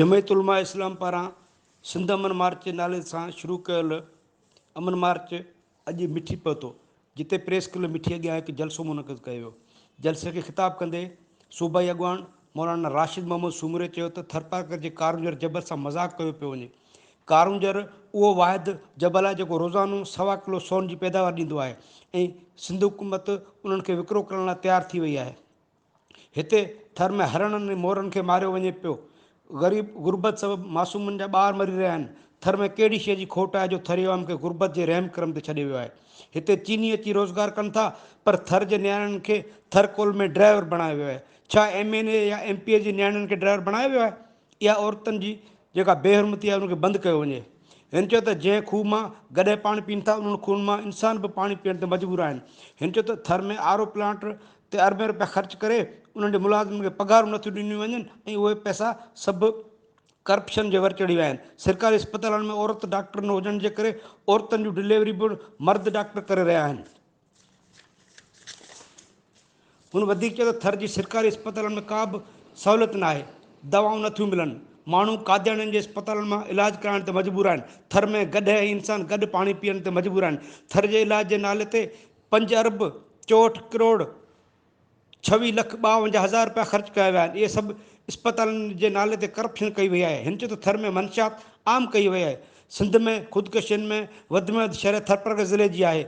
جمعيت علماء اسلام پاران سنڌ امن مارچ جي نالي سان شروع ڪيل امن مارچ اڄ مٺي پهتو، جتي پريس ڪلب مٺي اڳيان هڪ جلسو منعقد ڪيو ويو. جلسي کي خطاب ڪندي صوبائي اڳواڻ مولانا راشد محمد سومري چيو ته ٿرپارڪر جي ڪارونجهر جبل سان مذاق ڪيو پيو وڃي، ڪارونجهر اهو واحد جبل آهي جيڪو روزانو سوا ڪلو سون جي پيداوار ڏيندو آهي ۽ سنڌ حڪومت انهن کي وڪرو ڪرڻ لاء تيار ٿي وئي آهي. هتي ٿر ۾ هرڻن ۽ مورن کي ماريو وڃي پيو. غريب غربت سبب معصومن جا ٻار مري رهيا آهن. ٿر ۾ ڪهڙي شيء جي کوٽ آهي جو ٿري عوام کي غربت جي رحم ڪرم تي ڇڏيو ويو آهي. هتي چيني اچي روزگار ڪن ٿا پر ٿر جي نياڻين کي ٿر ڪول ۾ ڊرائيور بڻايو ويو آهي. ڇا ايم اين اي يا ايم پي اي جي نياڻين کي ڊرائيور بڻايو ويو آهي؟ اها عورتن جي جيڪا بي حرمتي آهي ان کي بند ڪيو وڃي. هن چيو ته جنهن کوهه مان گڏهه پاڻي پين ٿا انهن کوهن مان انسان به پاڻي پيئڻ تي مجبور آهن. هن چيو ته ٿر ۾ آر او پلانٽ تي اربين رپيا خرچ ڪري انهن جي ملازمن کي پگهارون نٿيون ڏنيون وڃن ۽ اهي پئسا سڀ ڪرپشن جي ور چڙهي ويا آهن. سرڪاري اسپتالن ۾ عورت ڊاڪٽر نه هجڻ جي ڪري عورتن جون ڊليوري به مرد ڊاڪٽر ڪري رهيا آهن. هن وڌيڪ چيو ته ٿر جي سرڪاري اسپتالن ۾ ڪا به سهولت ناهي، دوائون نٿيون ملن، ماڻهو قاديانين جي اسپتالن مان علاج ڪرائڻ تي مجبور آهن، ٿر ۾ گڏهه ۽ انسان گڏ پاڻي پيئڻ تي مجبور آهن، ٿر جي علاج جي نالي تي پنج ارب 64 ڪروڙ 26 لک 52 هزار رپيا خرچ ڪيا ويا آهن، اهي سڀ اسپتالن جي نالي تي ڪرپشن ڪئي وئي آهي، هن چيو ته ٿر ۾ منشيات عام ڪئي وئي آهي، سنڌ ۾ خودڪشين ۾ وڌ ۾ وڌ شرح ٿرپارڪر ضلعي جي آهي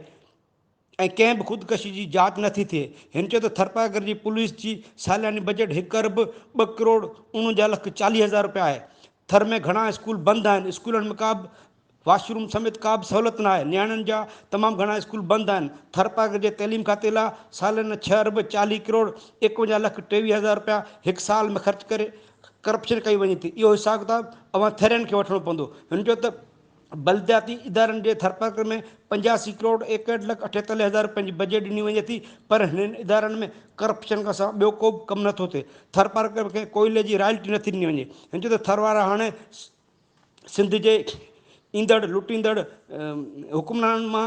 ۽ ڪنهن به خودڪشي جي جاچ نٿي ٿئي، هن چيو ته ٿرپارڪر جي پوليس جي سالياني بجيٽ هڪ ارب ٻه ڪروڙ 49 لک 40 هزار رپيا آهي، ٿر ۾ گهڻا اسڪول بند آهن، اسڪولن ۾ ڪا به واش روم سميت ڪا به سهولت ناهي، نياڻين جا تمام گهڻا اسڪول بند آهن، ٿرپارڪر جي تعليم کاتي لاء ساليانه ڇهه ارب 40 ڪروڙ 51 لک 23 هزار رپيا هڪ سال ۾ خرچ ڪري ڪرپشن ڪئي وڃي ٿي، اهو حساب ڪتاب اوهان ٿرين کي وٺڻو پوندو، هن چيو ته بلدياتي ادارن جي ٿرپارڪر ۾ 85 ڪروڙ 61 لک 48 هزار رپين جي بجيٽ ڏني وڃي ٿي پر هنن ادارن ۾ ڪرپشن کان سواء ٻيو ڪو به ڪم نٿو ٿئي، ٿرپارڪر کي ڪوئلي جي رائلٽي نٿي ڏني وڃي، هن چيو ته ٿر وارا هاڻي سنڌ جي ايندڙ لٽيندڙ حڪمرانن مان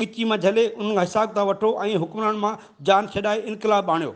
ڳچي مان جهلي انهن کان حساب ڪتاب وٺو ۽ حڪمرانن مان جان ڇڏائي انقلاب آڻيو.